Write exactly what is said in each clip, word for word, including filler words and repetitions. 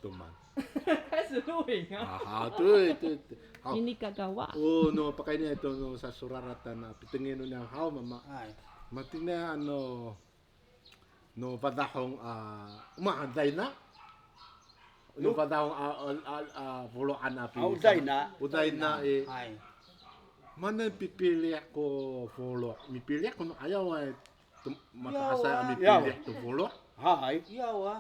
Toman. 开始录影啊。啊，好，对，对，对，好。Ini kakawa. O, no, pakayni to no sasoraratan a pitengil no niyam haw, mama. Hay. Matini ano, no fadahong a, ma, dayna. No fadahong a, a, a, a, foloan a pi-, o dayna. O dayna i. Hay. Mana pipili' ko folo', mipili' ko no ayaw ay. To, mato'asay a mipili' to folo'. Hay. Yaw a.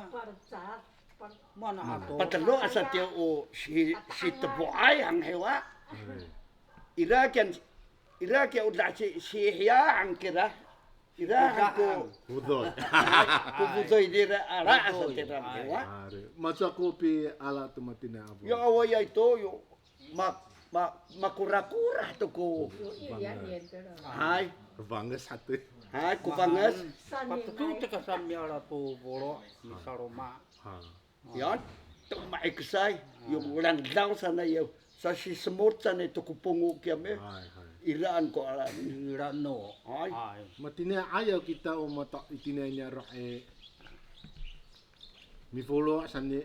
Mana ato? Patelo asa tiya o si, sitefoay han hiwa. Ira kiyan, ira kiya o daci si hiya han kira. Ira han ko fodoy. Ko fodoy nira ala asa tira han hiwa. Maca ko piala to matini a folo'. Yaw a, yay to yo. Ma, ma, makorakora to ko. Hay. Ko fanges hato. Hay, ko fanges. Pateto to ka saan miala to folo' misaloma'. Ha. Yan. To ma'ikesay. Yo langdaw sanay yo. Sasisemot sanay to ko pongo kiyami. Hay, hay. Iraan ko ala. Iraan no. Hay. Hay. Matini ayaw kita o mata itini niyaro' e. Mifolo' sanay.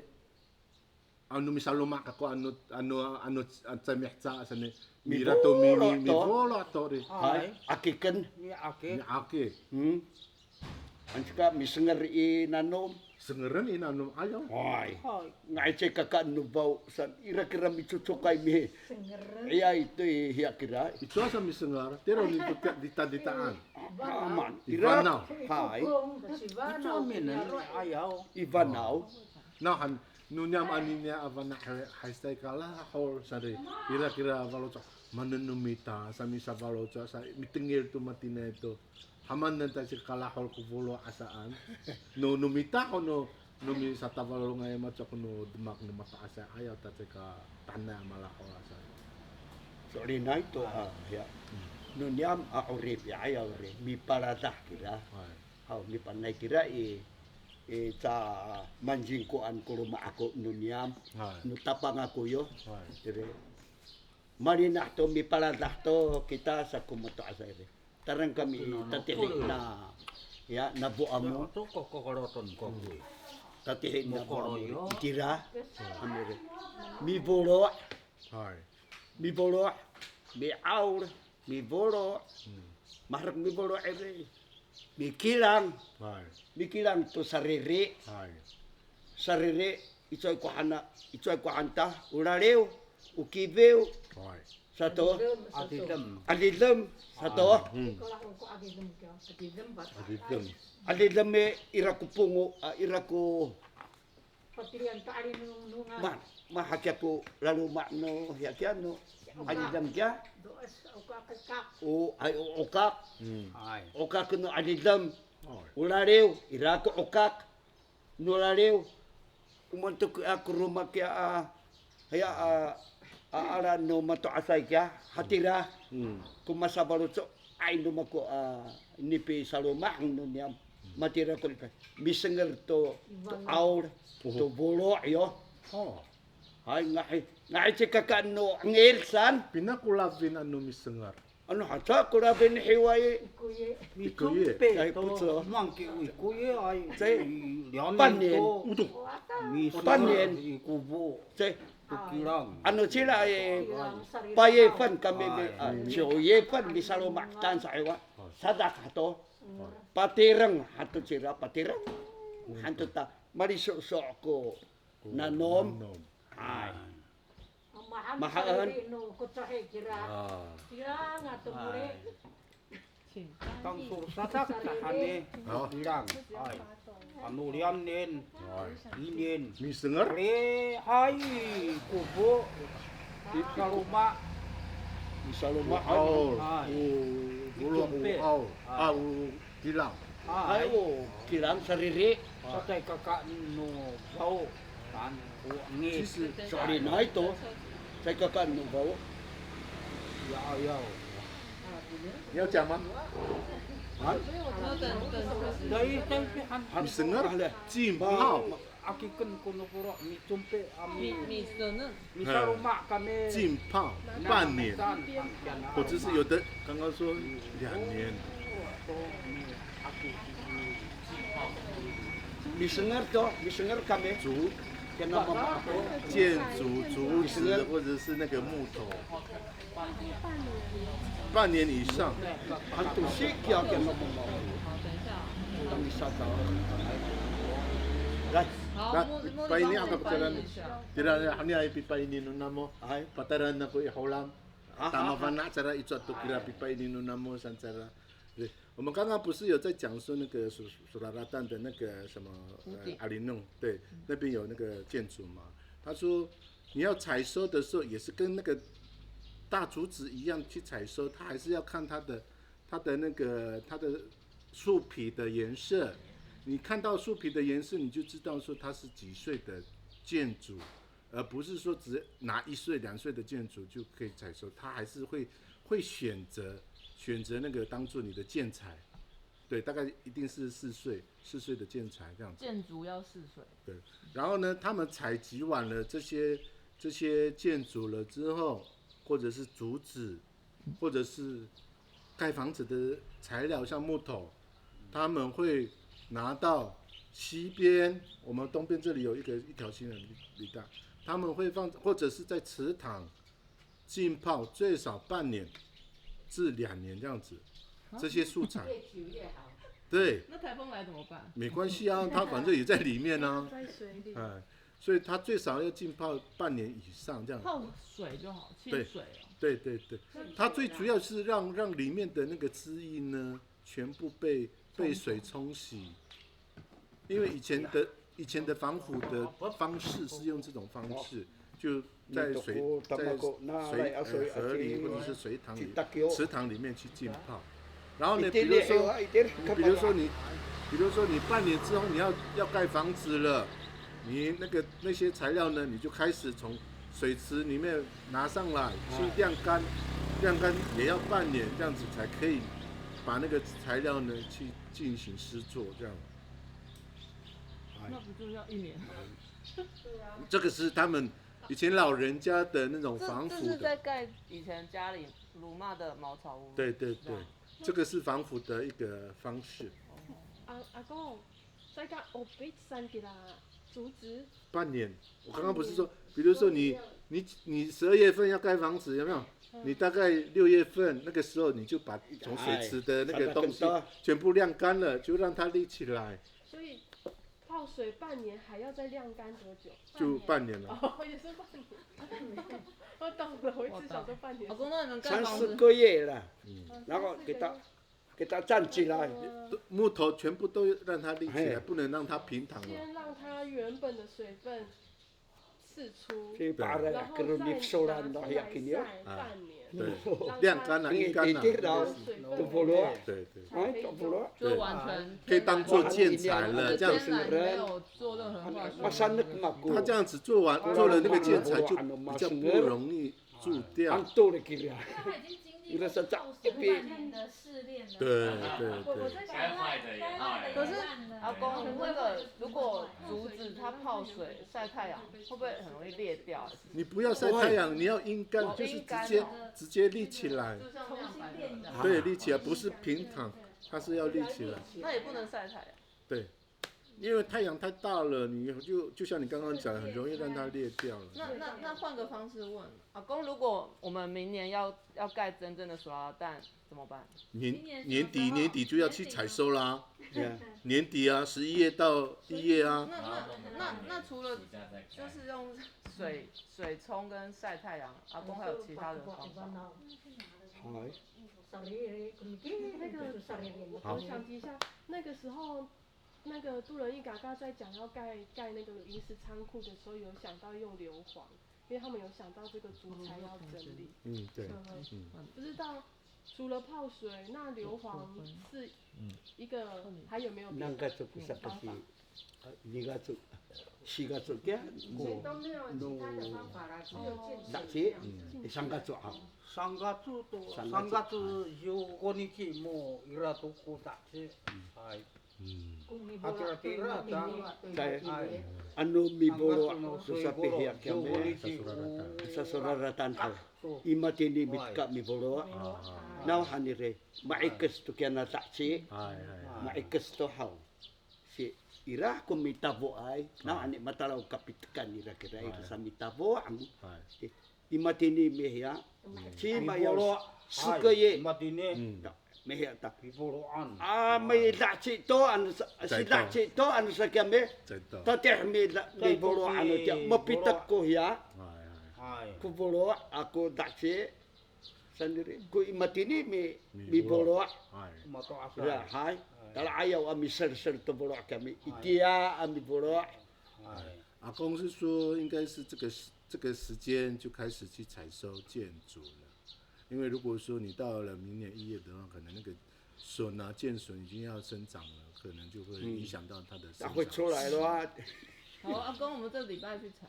Ano misaloma' kako ano, ano, ano, ano camiheca sanay. Mira to mi, mi, mifolo' to ri. Hay. Akiken. Mi'akik. Mi'akik. Hmm. Anca ka misenger i nanom. Sengeren i nanom ayaw. Hay. Hay. Nga'ay caay kaka no faw san ira kira micocokay mi. Sengeren. Iya ito i hiya kira. Ito sa misenger. Tira ni dita, dita, ditaan. Aman. Ira. Ifanaw. Hay. Ito minen ayaw. Ifanaw. Nahan, no niyam anini a fana' hay, hay caay kalahol saan ri, ira kira faloco', maanen no mita, sa misafaloco', sa mitengil to matini to. Hamanen ta caay kalahol ko folo' a saan. No, no mita ko no, no misatafalongay maca ko no demak no mato'asay ayaw ta caay ka tahanay a malahol a saan. So'elinay to, a, ya. No niyam a 'orip i ayaw ri, mipaladah kira. Hay. Haw, mipanay kira i, i ca manjingkoan ko loma' ako no niyam, no tapang ako yo. Iri. Malinah to mipaladah to kita sa ko mato'asay iri. Tareng kami tatihi na, ya, na Boamong. Tatihi na Boamong itira. Kami iri. Mifolo'. Hay. Mifolo', mi'aol, mifolo'. Maherek mifolo' iri. Mikilang. Hay. Mikilang to sariri'. Hay. Sariri', icowaay ko hana, icowaay ko han ta, o laliw, o kifiw. Hay. Sato. Adidem. Adidem. Sato. Adidem. Adidem i ira ko pongo, a, ira ko Ma, mahakiya ko laloma' no hiya kiya no 'alidem kiya. O, hay, o 'okak. Hay. 'Okak no 'alidem. O laliw, ira ko 'okak no laliw. O manto kiya ko roma kiya a, haya a, a, ala no mato'asay kiya, hatira. Ko masafaloco'ay no mako a nipisaloma'an no niyam. Matira ko nika, misenger to, to 'aol, to folo' yo. Hay, nga'ay, nga'ay ci kaka no 'engil san. Pina ko lafin ano misenger? Ano haca ko lafin hiway. Micompe to, mangki o ikoye ay. Panien. Panien. Ikobo. Ano cila i, 八月份 kami mi, a, 九月份 misaloma'an sa hiwa. Sadak hato. Patireng hato cira, patireng. Hanto ta malisoso' ko nanom. Hay. Mahaen. Tangsol sadak tahani. Ilang. Hay. Ano liyanin. Inin. Misenger? Hay, kobo. Misaloma'. Misaloma'. O 'aol. Hay. O folo', o 'aol. A, o kilang. Hay, o kilang sariri. Sa caay kaka no fao. Saan, o 'engil. So'elinay to. Caay kaka no fao. Ya, ya. 你要讲吗？啊？Misenger? 浸泡。 Akiken ko no folo' micompe a mi, misaloma' kami. 浸泡半年，或者是有的刚刚说两年。Misenger to, misenger kami. 煮。建筑竹子或者是那个木头，半年以上。来，好，来，木- 木- payni ako 木- patayra. Tira, ano ya, pipaini no namo. Hay. Patayra ako i Holam. A, ta mafana' cangra icowa to kira pipaini no namo saan cangra. 对，我们刚刚不是有在讲说那个 so- soraratan 的那个什么呃 alinong，对，那边有那个建筑嘛。他说你要采收的时候也是跟那个大竹子一样去采收，他还是要看它的它的那个它的树皮的颜色。你看到树皮的颜色，你就知道说它是几岁的建筑，而不是说只拿一岁两岁的建筑就可以采收，它还是会会选择选择那个当做你的建材。对，大概一定是四岁四岁的建材这样子。建筑要四岁。对，然后呢，他们采集完了这些这些建筑了之后，或者是竹子，或者是盖房子的材料，像木头，他们会拿到西边，我们东边这里有一个一条溪的里里带，他们会放，或者是在池塘浸泡最少半年至两年这样子，这些素材。越久越好。对，那台风来怎么办？没关系啊，它反正也在里面啊。在水里。哎，所以它最少要浸泡半年以上这样。泡水就好，清水哦。对对对，它最主要是让让里面的那个汁液呢，全部被被水冲洗。因为以前的以前的防腐的方式是用这种方式，就在水在水呃河里或者是水塘里池塘里面去浸泡。然后呢，比如说，比如说你，比如说你半年之后你要要盖房子了，你那个那些材料呢，你就开始从水池里面拿上来去晾干，晾干也要半年这样子才可以把那个材料呢去进行施作这样。那不就要一年？这个是他们以前老人家的那种防腐的。这这是在盖以前家里罗马的茅草屋。对对对，这个是防腐的一个方式。阿阿公，再看 obit 三 kira 竹子。半年，我刚刚不是说，比如说你你你十二月份要盖房子，有没有？你大概六月份那个时候，你就把从水池的那个东西全部晾干了，就让它立起来。所以泡水半年还要再晾干多久？就半年了。哦，也是半年。我懂了，我一直想说半年。阿公，那你们盖房子三四个月了，然后给它给它站起来。木头全部都让它立起来，不能让它平躺了。先让它原本的水分 释出，所以把那个然后再拿出来晒半年，对，晾干了，阴干了，对对，就完全可以当做建材了，这样子。天然没有做任何化学。它这样子做完，做了那个建材就比较不容易蛀掉。它已经经历过泡水半年的试炼了。对对对。我我在想，可是阿公，那个如果竹子它泡水晒太阳，会不会很容易裂掉？你不要晒太阳，你要阴干，就是直接直接立起来。对，立起来，不是平躺，它是要立起来。那也不能晒太阳。对，因为太阳太大了，你就就像你刚刚讲的，很容易让它裂掉了。那那那换个方式问，阿公，如果我们明年要要盖真正的 soraratan 怎么办？年年底年底就要去采收啦。年底啊，十一月到一月啊。那那那那除了就是用水水冲跟晒太阳，阿公还有其他的方法？那个，我想提一下，那个时候，那个杜仁义嘎嘎在讲要盖盖那个临时仓库的时候，有想到用硫磺，因为他们有想到这个竹材要整理。嗯，对，嗯，不知道除了泡水，那硫磺是一个还有没有别的方法？ Nangkatoki sa kasi, a, nigato, sigato kiya, ko, no, daci, sanggato a. Sanggato to, sanggato, sanggato yo konici mo ira to ko daci. Hay. Hatira tira ta. Hay. Ano mibolo to sapihiya kiyami. Sa soraratan haw. Ima tini mitka mibolo. Nawhani ri, ma'ikes to kiya na daci. Ma'ikes to haw. Si, Ira ko mitafoay, nawhani matalaw kapitekan ira kira, ira sa mitafo' ano. Hay. I matini mihiya, cima yaw, mifolo'. Hay, seke ye. Matini. Mihiya ta. Mifolo'an. A, midaci to ano sa, sidaci to ano sa kiyami. Tatih mi, mifolo' ano tiya, mapitek ko hiya. Hay, hay. Ko folo' ako daci. Sandiri, ko i matini mi, mifolo'. Hay. Mato'asay. Ya, hay. Tala'ayaw a miselesel to folo' kami. Itiya a mifolo'. Hay. 阿公是说，应该是这个时这个时间就开始去采收箭竹了，因为如果说你到了明年一月的话，可能那个 笋啊，箭笋已经要生长了，可能就会影响到它的生长。会出来了啊。好，阿公，我们这礼拜去采。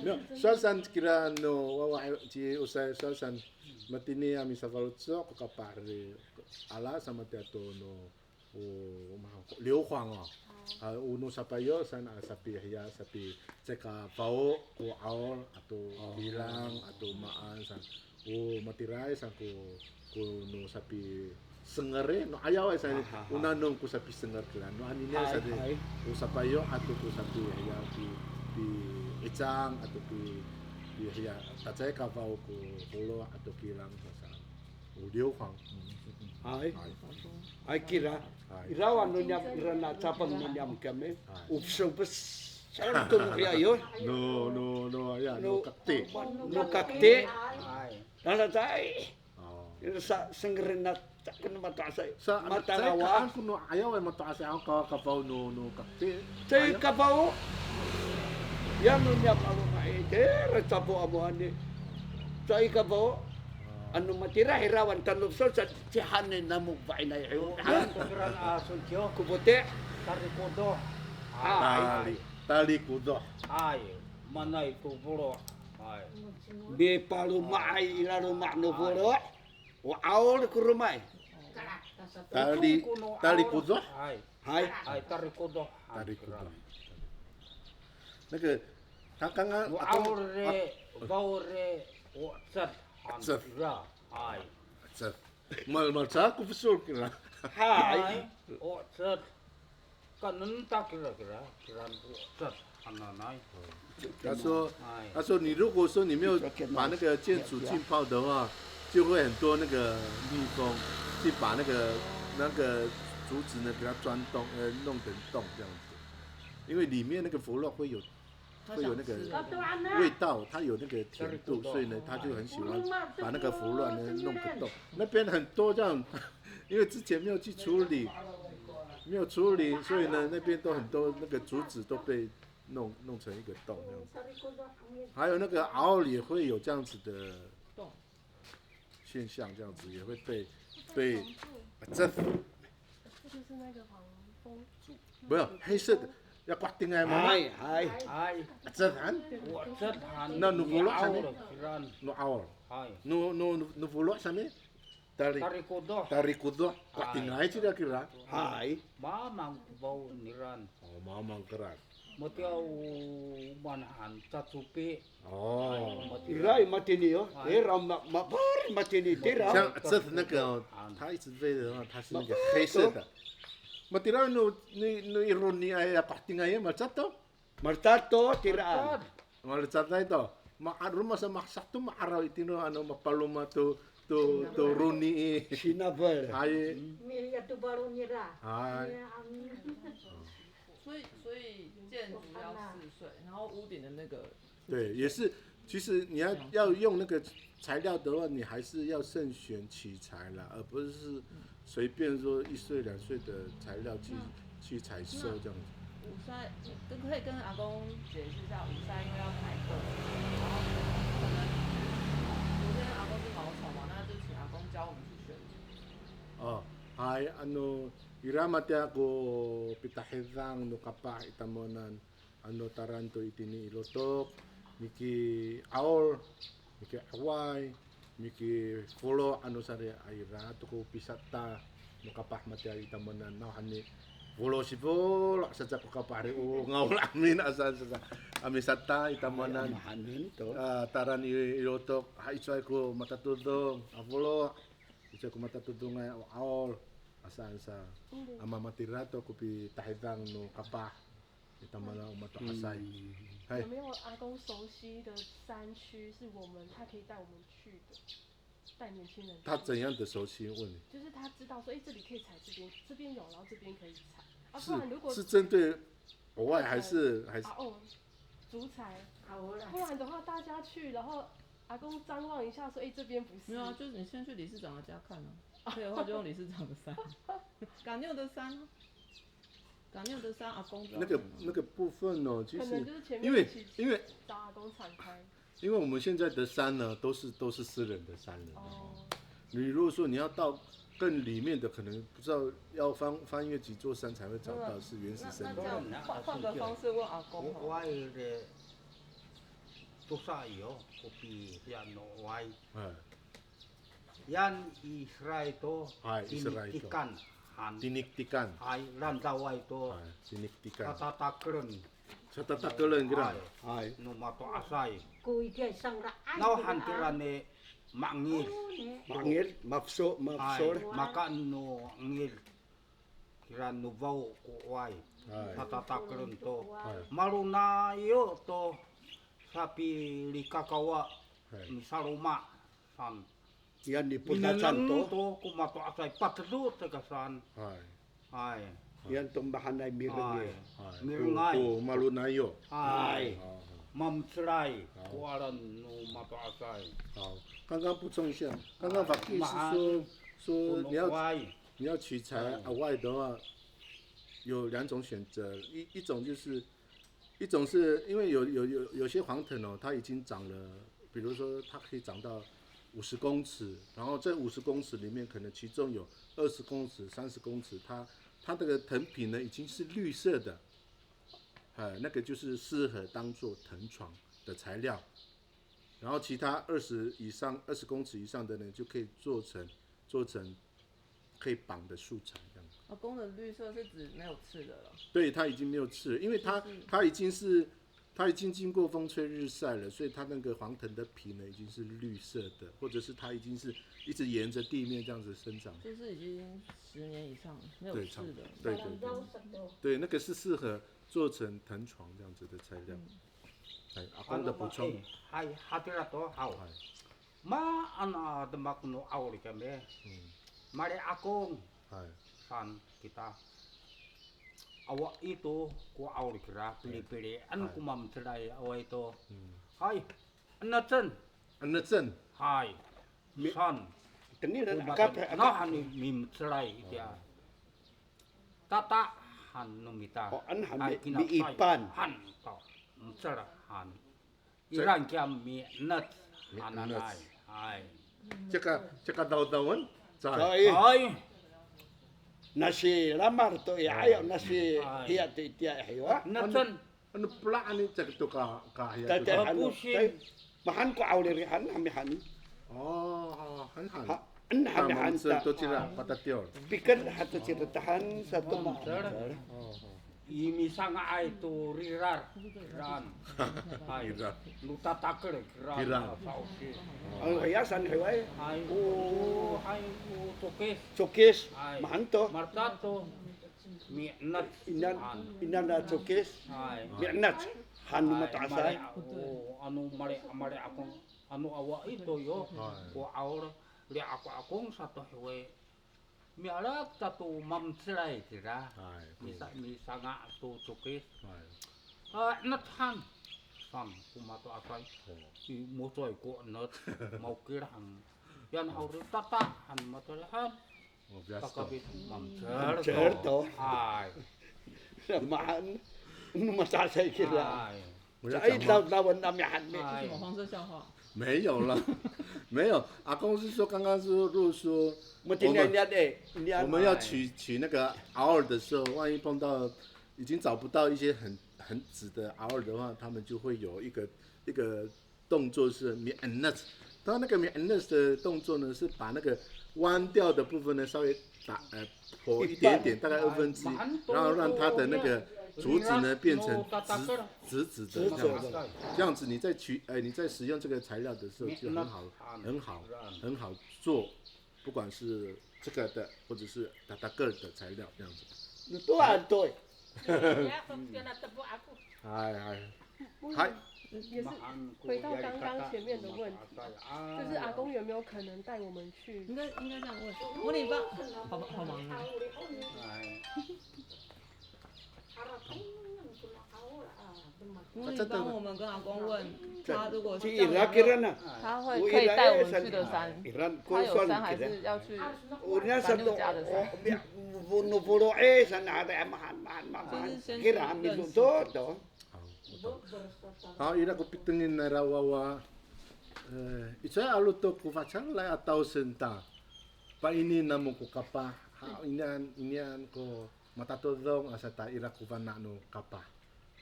没有，sowal sa kira no wawa ci Osay, sowal sa matini a misafaloco' ko kapah ri, ala sa matiya to no o, 硫磺 o. A, o no sapayo saan a sapihiya, sapi, caay ka fao ko 'aol ato kilang ato maan saan. O matiraay saan ko, ko no sapisenger i, no 'ayaway saan, o nanom ko sapisenger kira. No anini saan, o sapayo ato ko sapihiya, pi, pi'icang ato pi, pihiya, ta caay ka fao ko folo' ato kilang saan. O 硫磺. Hay. Hay. Hay kira. Hay. Irawan no niyam, ira na capang no niyam kami. Hay. Upsopes. Saan to no hiya yo. No, no, no, ya, no kakti. No kakti. Hay. Nanatay. O. Ira sa sengeren na, caay ko no mato'asay. Sa, matalawa. Caay ka, ano ko no 'ayaway mato'asay, ano ka, ka fao no, no kakti. Caay ka fao. Yan no niyam a loma' i, tira capo amo ani. Caay ka fao. Ano matira hirawan tano so sa cihanen namo fa'inay hiyo. Ko foti'. Talikodoh. Hay. Tali, talikodoh. Hay. Manay ko folo'. Hay. Mipaloma'ay ira loma' no folo'. O 'aol ko romaay. Tali, talikodoh. Hay. Hay. Hay, talikodoh. Talikodoh. 那个，他刚刚，o 'aol ri, fao ri, o 'eced han ira. Hay. 'Eced. Mal, malca ko fesol kira. Hay. O 'eced. Kanentak kira, kira, kira o 'eced hananay. 他说，他说你如果说你没有把那个箭竹浸泡的话，就会很多那个蜜蜂去把那个，那个竹子呢给它钻洞，呃，弄成洞这样子。因为里面那个 folo' 会有 会有那个味道，它有那个甜度，所以呢，它就很喜欢把那个 folo' 呢弄个洞。那边很多这样，因为之前没有去处理，没有处理，所以呢，那边都很多那个竹子都被弄，弄成一个洞这样子。还有那个 'aol 也会有这样子的 现象，这样子也会被，被，啊，这，这就是那个黄蜂。没有，黑色的，要挂定来吗？Hay, hay. Hay. 这，啊，o 'eced han. Na no folo' saan i? Kiran. No 'aol. Hay. No, no, no, no folo' saan i? Tali, talikodoh. Talikodoh. Hay. Patingay cira kira. Hay. Mamang ko fao niran. O, mamang kiran. Matiya o maan han, cacopi. O. Hay, matiya. Ira i matini yo. Hay. Ira ma, ma, pari matini tira. 像这那个，它一直飞的话，它是那个黑色的。Matira no, no, no i roniay a patingay, malecad to? Malecad to, tiraan. Malecad. Malecaday to. Ma, roma sa masato ma'araw itini ano mapaloma to, to, to roni i. Sinafel. Hay. Miya to falo nira. Hay. Miya, um. 所以，所以建筑要四岁，然后屋顶的那个，对，也是，其实你要，要用那个材料的话，你还是要慎选取材啦，而不是随便说一岁两岁的材料去，去采收这样子。五岁，跟，可以跟阿公解释一下，五岁因为要排队，然后可能昨天阿公是毛虫嘛，那就请阿公教我们去选。O, hay, ano, ira matiya ko pitahidang no kapah i tamowanan, ano taran to itini i lotok, miki'aol, miki'away, mikifolo' ano saan i, ira to ko pisata no kapah matiya i tamowanan, nawhani folo sifolo' saca ko kapah ri, o nga'ol amin asa saca a misata i tamowanan. Hay, a mahaen to. A, taran i, i lotok, ha, icowaay ko matatodong a folo', icowaay ko matatodongay a 'aol. Saan sa, a mamatira to ko pitahidang no kapah i tamdaw o mato'asay. Hay. 有没有阿公熟悉的山区是我们他可以带我们去的，带年轻人去？他怎样的熟悉问你？就是他知道说，哎，这里可以采这边，这边有，然后这边可以采。啊，不然如果是是针对国外还是还是啊哦，竹材，好了不。然的话大家去，然后阿公张望一下说，哎，这边不是。没有啊，就是你先去理事长的家看啊，可以的话就用理事长的山，港六的山啊，港六的山阿公知道那个吗那个部分呢？其可能就是实因为前面一起因为找阿公敞开。因为我们现在的山呢，都是都是私人的山了。哦，你如果说你要到更里面的，可能不知道要翻翻越几座山才会找到是原始森林。那那这样换换个方式问阿公好了。 Oway ri tosa iyo, kopi hiya no oway. 嗯， Yan i Israil to, Hay, Israil to. Tiniktikan han. Tiniktikan. Hay, Landaway to. Hay, tiniktikan. Tatatakalan. Sa tatakelen kira. Hay. Hay. No mato'asay. Ko itiya sangra'an. Nawhan kira ni ma'ngil. O ne. Ma'ngil, mafso, Hay, mafsol. maka no 'ngil. Kira no faw ko oway. Hay. Tatatakalan to. Hay. Malonayo to sapilikakawa Hay. misaloma san. Yan i potacan Minengneng to. To ko mato'asay patedo teka san. Hay. Hay. Yan to mahaenay mirengay. Hay. Hay. Mirengay. Ko, ko malonayo. Hay. Hay. Mamcelay ko alan no mato'asay. 好，刚刚补充一下，刚刚法律是说说你要 Oway. 你要取材 awaay 的话，有两种选择，一一种就是一种是因为有有有有些黄藤哦，它已经长了，比如说它可以长到五十公尺，然后这五十公尺里面可能其中有二十公尺、三十公尺，它它这个藤皮呢已经是绿色的，呃，那个就是适合当做藤床的材料。然后其他二十以上、二十公尺以上的呢，就可以做成做成可以绑的树材这样。阿公的绿色是指没有刺的了。对，它已经没有刺了，因为它就是它已经是它已经经过风吹日晒了，所以它那个黄藤的皮呢已经是绿色的，或者是它已经是一直沿着地面这样子生长。就是已经十年以上没有对，刺的。对对对对，那个是适合做成藤床这样子的材料。哎，阿公的补充。 Hay, hatira to haw. 哎 Maan a demak no 'awol kami. Hmm. Mali akong Hay. san kita. Awa ito ko 'awol kira pilipili. Ano ko mamcelay awa ito. Hmm. Hay, enecen. Enecen. Hay. Mi- San. Tenilen Ko akap, mata-, nawhani mimcelay itiya. Tata han no mita. O, an han Hay, mi-, kinapay. Miipan. Han to. Mcel han. Iran kiya mi'enec hananay. Hay. Caka caka dawdawen. Sa Sa. i, Hay. nasi lamar to i, ayo nasi hiya to itiya i hiwa. Enecen. Ano pela ani caka to ka ka hiya Tati to. ano, Pusin. Tay, mahan ko 'awol iri han, hami han. Oh, han han. Ha, en han han Tamang ta. to cira patatiyor. Piken ha to cira tahan sa to ma. I misanga'ay to rirar. Ran. Hay. Rirar. No tatakel kiran. Kiran. Sa'osi. Ang hiyasan hiway. Hay. O, hay, o, cokis. Cokis. Hay. Mahan to. Marta to. Mi'enec. Inan, Han. inan a cokis. Hay. Mi'enec. Han no Hay, mato'asay. Mali, o, ano mali, mali akong. Ano awa ito yo. Ko 'awol, li ako akong sato hiway. Mi'arak ta to mamcelay kira. Hay. Misa, misanga' to cokis. Hay. A, enec han. San ko mato'asay. I, mocoy ko enec. Mawkil han. Yan haw ri tata han, mato'asay han. Oh, biasa. Kakabit mamcel Mamcel to. Hay. Mahan. No mato'asay kira. Hay. 我要 Ay, 讲话。 daw dawan nami han mi. 这是什么黄色笑话？没有了，没有。阿公是说，刚刚是说，如果说 Mo tiniyan niyan e, niyan. 我们要取取那个 aol 的时候，万一碰到已经找不到一些很很直的 aol 的话，他们就会有一个一个动作是 mi'enec。它那个 mi'enec 的动作呢，是把那个弯掉的部分呢稍微打呃破一点点，大概二分之一，然后让它的那个竹子呢变成直直直直的这样子。这样子你在取呃你在使用这个材料的时候就很好很好很好做。不管是这个的或者是 tatakel 的材料这样子。Lutoan to. 嗨嗨嗨，也是回到刚刚前面的问题，就是阿公有没有可能带我们去？应该应该这样问，我你爸好好忙啊。你帮我们跟阿公问，他如果这样有没有，他会可以带我们去的山，他有山还是要去三六家的山？ Fono folo'ay saan, mahaen mahaen mahaen. Kira mido to. Haw, ira ko pitengil nira wawa. E, icowaay a lotok ko fangcalay a taosen ta. Paini namo ko kapah. Ha, inian, inian ko matatodong asa ta ira ko fana' no kapah.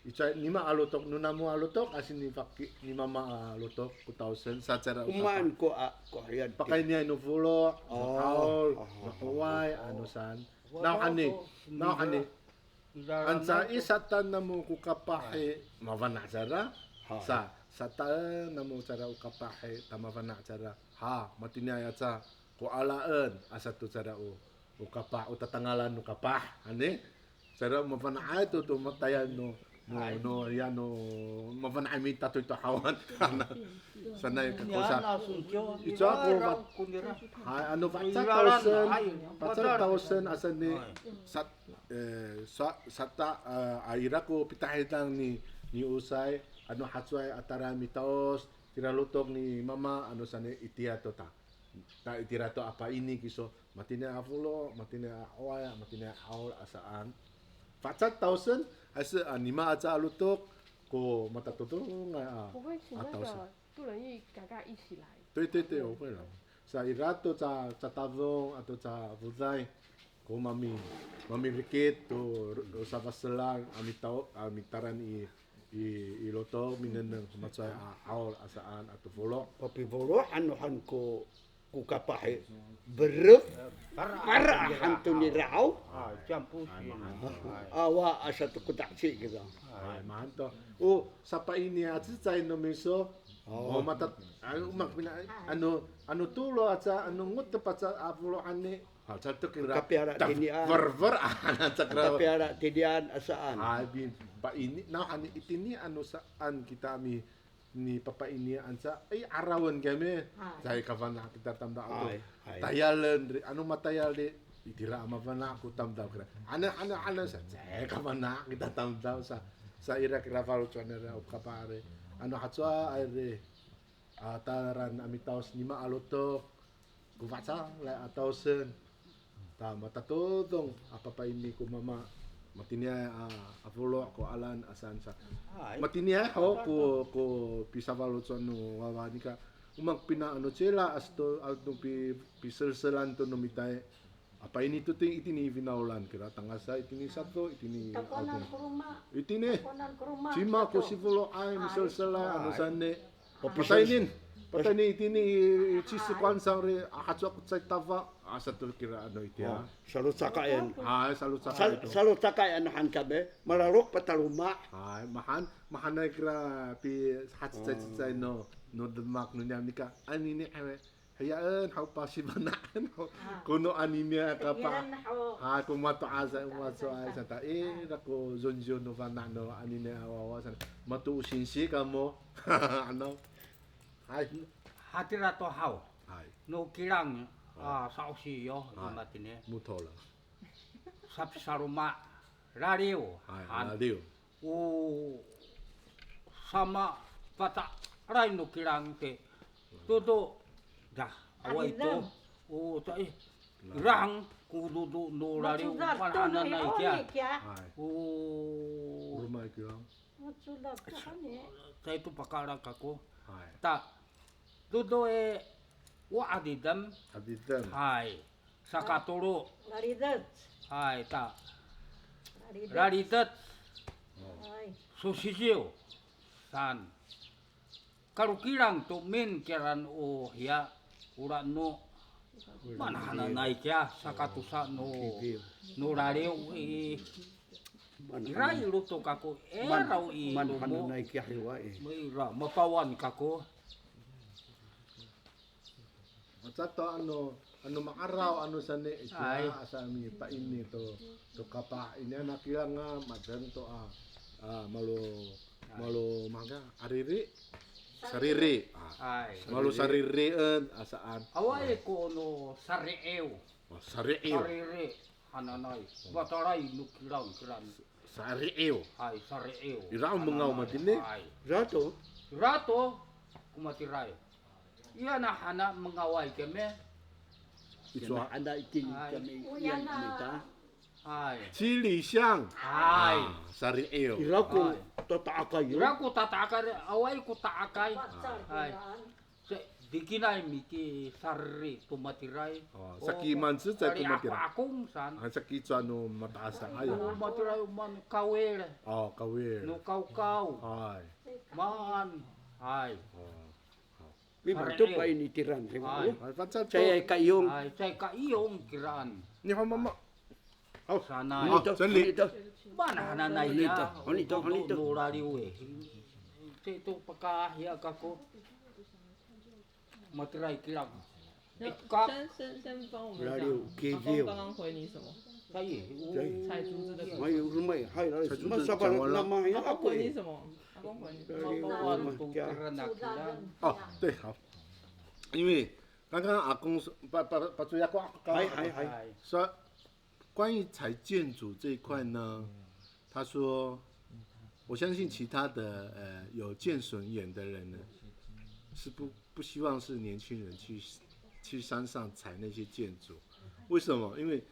Icowaay nima a lotok, no namo a lotok, asi ni faki, ni mama a lotok ko taosen, sa cara o kapah. Maan ko a, ko hiyan. Pakayniay no folo', no 'aol, no 'oway, ano saan. Nawhani, nawhani. Anca i sataen namo ko kapah i, mafana' cara. Sa, sataen namo cara o kapah i, ta mafana' cara. Ha, matiniay aca ko alaen, asa to cara o, o kapah, o tatangalan no kapah, ani. Cara mafana'ay to, to matayal no, no, no, ya no, mafana'ay mitatoy to hawan. Sanay kako sa. Icowa ko, hay, ano fahca taosen, fahca taosen asa ni, sa, e, sa, sata, e, a ira ko pitahidang ni, ni Osay, ano hacowaay a tala mitaos, tira lotok ni mama, ano saan itiya to ta. Ta itira to a paini kiso, matini a folo', matini a 'oway, matini a 'aol a saan. Fahca taosen, hay sa, a, nima aca a lotok ko matatodongay a, 我会请那个杜仁义嘎嘎一起来。对对对，我会了。Sa ira to ca, catadong ato cafoday ko mami, mamirikit to, o safaselan a mitaw, a mitaran i, i, i lotok minengneng, macowaay a 'aol a saan ato folo'. Papifolo' ano han ko, ko kapah i, berek, para han to nira haw. Awa asa to ko taci kita. Hay, mahaen to. O, sapaini a cecay no miso. O, mata, ano, o mak pina, ano, ano tolo aca, ano ngotep aca a folo' ani. Ha, caay to kira. Kapiala tinian. Verver, a, caay kira. Kapiala tinian a saan. Ha, bi, paini, nawhani itini ano saan kita mi, nipapainian sa, ay, 'arawen kami. Caay kafana' kita tamdaw to. Tayalen ri, ano matayal ri, itira a mafana' ko tamdaw kira. Ano, ano, ano sa, caay kafana' kita tamdaw sa, sa ira kira faloco' nira o kapah ri. Ano hacowaay ri, a, taran a mitaos nima a lotok ko fangcalay a taosen. Ta matatodong a papaini ko mama. Matiniay a, a folo' ko alaen a saan sa. Matiniay ho ko, ko pisafaloco' no wawa nika. O mak pina ano cila asto, ano pi, piselselan to no mita i. A paini to itini i finawlan kira, tangasa itini sato, itini. Takowanan ko roma. Itini. Takowanan ko roma. Cima ko sifoloay, miselselay, ano saan i. Patayni, patayni itini i, i cisikowan saan ri, a, hacowa ko cecay tafang, a, sato kira ano itiya. Salocakayan. Hay, salocakay to. Salocakay ano han kami, malalok pataloma'. Hay, mahan, mahaenay kira pihacecaycecay no, no demak no niyam nika, anini, hay, hayaen haw pasifana'en haw. Kono anini a kapah. Hay, ko mato'asay, o macowaay saan ta, ira ko zonzon no fana' no anini a wawa saan. Mato o singsi kamo. Ano. Hay. Hatira to haw. Hay. No kilang, a, sa'osi yo, matini. Moto la. Sapisaloma, laliw. Hay, laliw. O samapata'alay no kilang te. Todo, da, awaay to. O, ta, i, rang, ko dodo no laliw, mahaenay kiya. Hay. O. Roma i kilang. Caay to pakaala kako. Hay. Ta, dodo i, o adidem. Adidem. Hay. Sakatolo. Lalidet. Hay, ta. Lalidet. Lalidet. Hay. Sosisiw. Saan. Kalokilang to min kiran o hiya, ora no. Mahaenay kiya, sakatosa no, no laliw i. Ira i lotok kako, ira i lomo. Mahaenay kiya hiwa i. Ira, mapawan kako. Maca to ano, Ano ma'araw, ano sani, itiya, ay, asa mipaini to, to kapah, inian a kilang a, madeng to a, a, malo, ay, malo manga, ariri, sariri, a, ay, malo saririen, a, saan. Awaay ko no sariiw. O, sariiw. Sariri, hananay, matalay no kilang, kilang. Sariiw. Hay, sariiw. Ira o mengaw matini? Hay. Ira to? Ira to, ko matiraay. Iya na hana mengaway kami. Icowa? Hana iting kami, o, iya na. Hay. Cili siyang. Hay. A, sariiw. Ira ko tata'akay. Ira ko tata'akay, awaay ko ta'akay. Hay. Sa, dikinay mikisariri to matiraay. O, saki mancecay ko matiraay. Akong san. A, saki cowa no mato'asay. O, matiraay o maan kawil. O, kawil. No kawkaw. Hay. Maan. Hay. O. Mimato pa ini tiran. Hay. Caay kaiyong. Hay, caay kaiyong kiraan. Ni ho mama. Aw, sanay. Aw, sanay. Mana hananay ya. Ano ito? Ano ito? No, no, laliw e. Caay to pakahiya kako. Matiraay kilang. 那 Ikak. 先先先帮我们讲，阿公刚刚回你什么？他也，彩竹这个部分。 Hay, rumay, hay, 彩竹这讲完了。 Anak ko 回你什么？阿公回你什么？ 哦，对，好，因为刚刚阿公说，把把把主要讲，hay, hay, hay. 说关于踩箭竹这一块呢，他说，我相信其他的呃有箭损眼的人呢，是不不希望是年轻人去去山上采那些箭竹，为什么？因为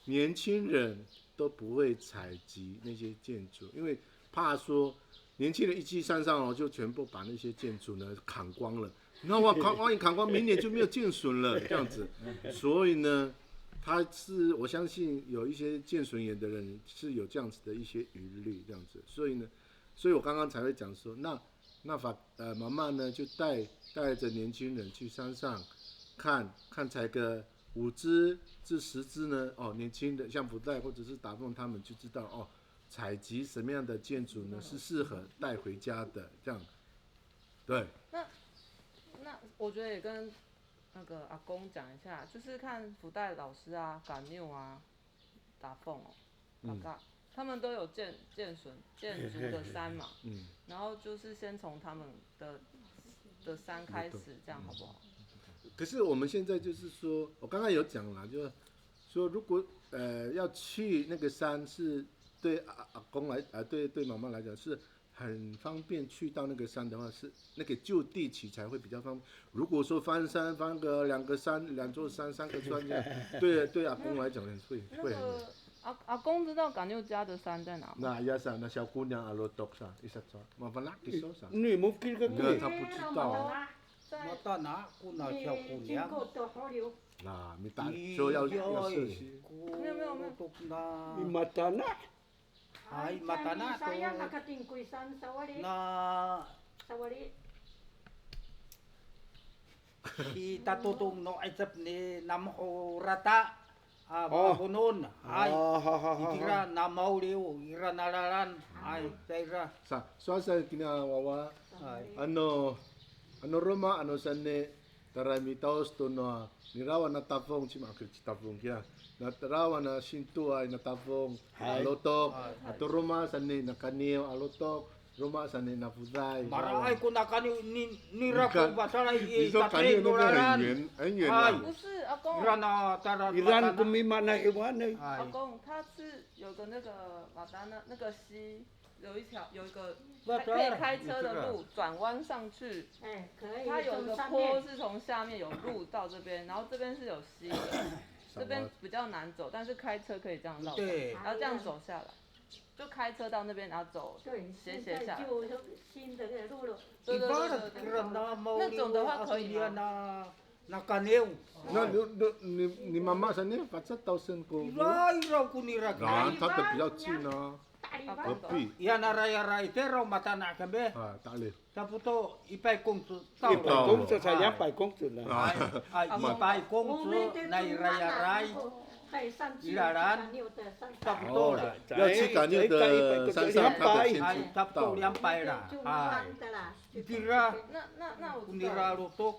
年轻人都不会采集那些箭竹，因为怕说年轻人一去山上哦，就全部把那些箭竹呢砍光了。那我砍，万一砍光，明年就没有箭损了，这样子。所以呢，他是我相信有一些箭损眼的人是有这样子的一些疑虑，这样子。所以呢，所以我刚刚才会讲说，那那法呃妈妈呢就带带着年轻人去山上看看，采个五支至十支呢，哦，年轻的像福袋或者是达凤他们就知道哦，采集什么样的箭竹呢是适合带回家的，这样。对。那那我觉得也跟那个阿公讲一下，就是看福袋老师啊、赶六啊、达凤哦、嗯。大家，他们都有箭箭损箭竹的山嘛，嗯。然后就是先从他们的的山开始，这样好不好？可是我们现在就是说，我刚刚有讲了，就是说如果呃要去那个山，是对阿阿公来，呃，对对妈妈来讲是很方便去到那个山的话，是那个就地取材会比较方便。如果说翻山，翻个两个山、两座山、三个山这样，对对阿公来讲会会很远。那个阿阿公知道赶六家的山在哪吗？那呀啥，那小姑娘阿罗多啥，一下抓，麻烦那给说啥？你没给个那他不知道啊。在 Matana' ko na 小姑娘。 那没打，说要要试试。 没有没有没有。 Matana'. Hay, matana' to. Saya nakatingkoy san sawali. Na sawali. Si tatodong no 'icep ni Namho Rata a, o, Makabonon. Hay. A, ha, ha, ha, ha. Itira na mawliw, ira na lalan. Hay, tayra. Sa, sowal sa kina wawa. Hay. Ano, ano roma, ano sani, tara mitaos to no, nirawan na tafong, cima akir ci tafong kiya. Na tarawan na sintoay na tafong, hay, a lotok, hay, ato roma sani na kaniw, a lotok, roma sani na foday. Maraay ko na kaniw ni, nira ko basalay i, miso kaniw no lalan. Hay. 不是，阿公。 Ira na tara, iran ko mimana iwanay. Hay. 阿公，他是有个那个马达那那个溪，有一条有一个可以开车的路，转弯上去。哎，可以，它有一个坡是从下面有路到这边，然后这边是有溪的，这边比较难走，但是开车可以这样绕。对。然后这样走下来。 就开车到那边，然后走，对，斜斜下来。现在就有新的那个路了。对对对对对。那种的话可以吗？ Na kaniw. Na, no, no, ni, ni mama sani, faca tawsen ko. Ira, ira ko nira. Na, 他的比较近啊。隔壁。 Iya na rayara itira o matana' kami. A, ta'elif. Sapoto, ipay kongco, 一百公尺才两百公尺呢。 Ay, ay, ipay kongco, na irayaray. Ilalan, sapoto la. 要去赶六的山上，他的先知道。 Ay, sapoto, 两百 la. Ay. Itira, 那那那我知道了。 Ko nira lotok.